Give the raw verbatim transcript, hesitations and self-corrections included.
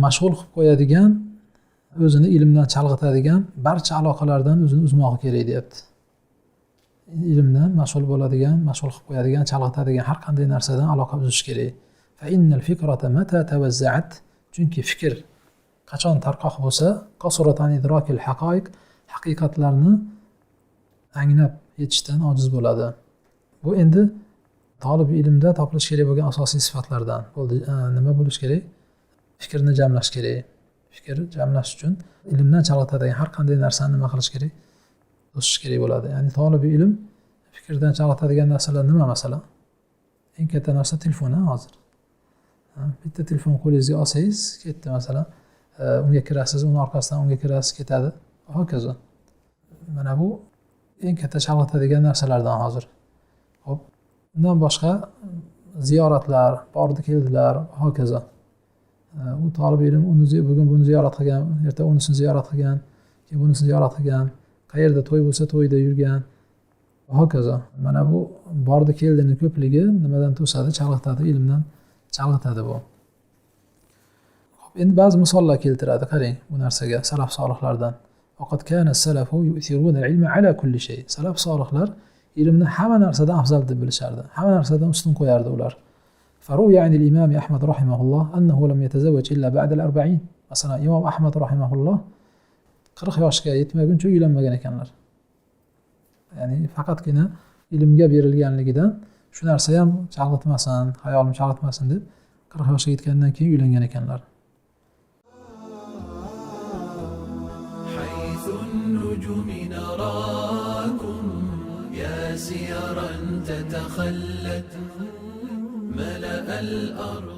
مەشغۇل قىلىپ قويىدىغان، ئۆزىنى ئىلىمدىن چالغىتىدىغان بارچە ئالاقىلەردىن ئۆزىنى ئۈزمەكلىكى كېرەك، دەيدۇ. ئىلىمدىن مەشغۇل بولىدىغان، مەشغۇل قىلىپ قويىدىغان، چالغىتىدىغان ھەر قانداق نەرسىدىن ئالاقە ئۈزۈش كېرەك. فإن الفكرة متى توزعت، چۈنكى پىكىر قاچان تارقاق بولسا، قصرت عن إدراك الحقائق، ھەقىقەتلەرنى ئاڭلاپ يېتىشتىن ئاجىز بولىدۇ. بۇ ئەمدى تالىبى ئىلىمدە تاپىلىش كېرەك بولغان ئاساسىي سىپاتلاردىن. بولدى، ئە، نېمە بولۇش كېرەك؟ پىكىرنى جەملەش كېرەك. پىكىر جەملەش ئۈچۈن ئىلىمدىن چالغىتىدىغان ھەر قانداق نەرسىنى نېمە قىلىش كېرەك؟ توسۇش كېرەك بولىدۇ. يەنى تالىبى ئىلىم پىكىردىن چالغىتىدىغان نەرسىلەر نېمە، مەسىلەن؟ ئەڭ كاتتا نەرسە تېلېفون، ھە، ھازىر. ھە، بىتتە تېلېفون قولىڭىزغا ئالسىڭىز، كەتتى، مەسىلەن. ئە، ئۇنىڭغا كىرەسىز، ئۇنىڭ ئارقىسىدىن ئۇنىڭغا كىرەسىز، كېتىدۇ. ھاكازا. مانا بۇ ئەڭ كاتتا چالغىتىدىغان نەرسىلەردىن ھازىر. خوپ. ئۇندىن باشقا زىيارەتلەر، باردى كەلدىلەر، ھاكازا. ئە، ئۇ تالىبى ئىلىم ئۇنى زى-، بۈگۈن بۇنى زىيارەت قىلغان، ئەتە ئۇنىسىنى زىيارەت قىلغان، كېيىن بۇنىسىنى زىيارەت قىلغان، قەيەردە توي بولسا تويدا يۈرگەن، ھاكازا. مانا بۇ باردى كەلدىنىڭ كۆپلۈكى نېمىدىن توسىدۇ؟ چالغىتىدۇ، ئىلىمدىن چالغىتىدۇ بۇ. خوپ، ئەمدى بەزى مىساللار كەلتۈرەدۇ، قاراڭ، بۇ نەرسىگە، سەلەف سالىھلاردىن. وقد كان السلف يؤثرون العلم على كل شيء. سەلەف سالىھلار ئىلىمنى ھەممە نەرسىدىن ئەۋزەل دەپ بىلىشەردى. ھەممە نەرسىدىن ئۈستۈن قوياردى ئۇلار. فروي عن الإمام أحمد رحمه الله أنه لم يتزوج إلا بعد الأربعين. مەسىلەن، ئىمام ئەھمەد رەھىمەھۇللا قىرىق ياشقا يەتمىگۈنچە ئۆيلەنمىگەن ئىكەنلەر. يەنى پەقەتكىنە ئىلىمگە بېرىلگەنلىكىدىن شۇ نەرسە ھەم چالغىتماسۇن، خىيالىم چالغىتماسۇن دەپ، قىرىق ياشقا يەتكەندىن كېيىن ئۆيلەنگەن ئىكەنلەر. حيث النجوم نراكم يا سيرا تتخلت ملأ الأرض